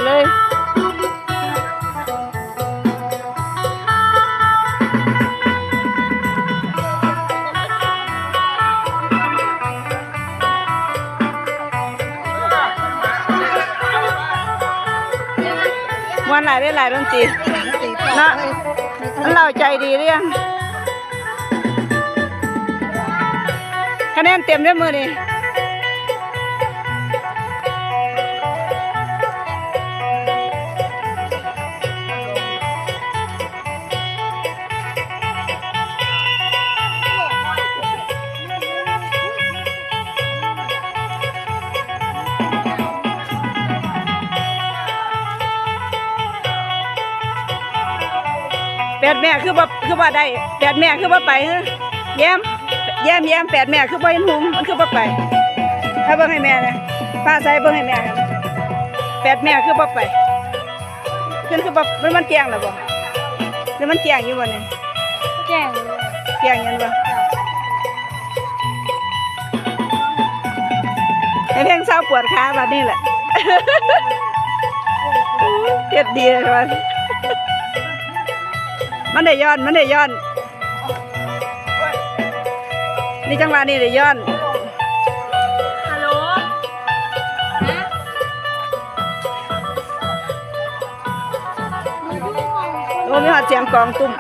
ເລີຍ ມ່ວນຫຼາຍເດ້ ຫຼາຍດົນຕີເນາະ ມັນເຫຼົ້າໃຈດີເດ້. ຄະແນນເຕັມເດ້ມື້ນີ້. ແປດແມ່ຄືບໍ່ ຄືບໍ່ໄດ້ ແປດແມ່ຄືບໍ່ໄປ ແຍ້ມ ແຍ້ມ ແຍ້ມ ແປດແມ່ຄືບໍ່ເຫັນຮຸ່ງ ມັນຄືບໍ່ໄປ ເອົາເບິ່ງໃຫ້ແມ່ແດ່ ຟ້າໃສເບິ່ງໃຫ້ແມ່ ແປດແມ່ຄືບໍ່ໄປ ຂຶ້ນຄືບໍ່ ມັນ ມັນແຈ້ງແລ້ວບໍ່ ຫຼືມັນແຈ້ງຢູ່ບໍ່ນີ້ ແຈ້ງຢູ່ ແຈ້ງຢູ່ແມ່ນບໍ່ ໃຫ້ເພັງເຊົາປວດຂາບາດນີ້ແຫຼະ ເຮັດດີວ່າ ມັນໄດ້ຍ້ອນ ມັນໄດ້ຍ້ອນ ນີ້ຈັງຫວະນີ້ໄດ້ຍ້ອນ ຮາໂຫຼ ໂອ້ ມີຮອດສຽງກອງຕຸ້ມ.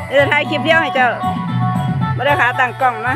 ເອີ ຖ່າຍຄລິບດຽວໃຫ້ເຈົ້າ ບໍ່ໄດ້ຂາຕັ້ງກ້ອງມາ.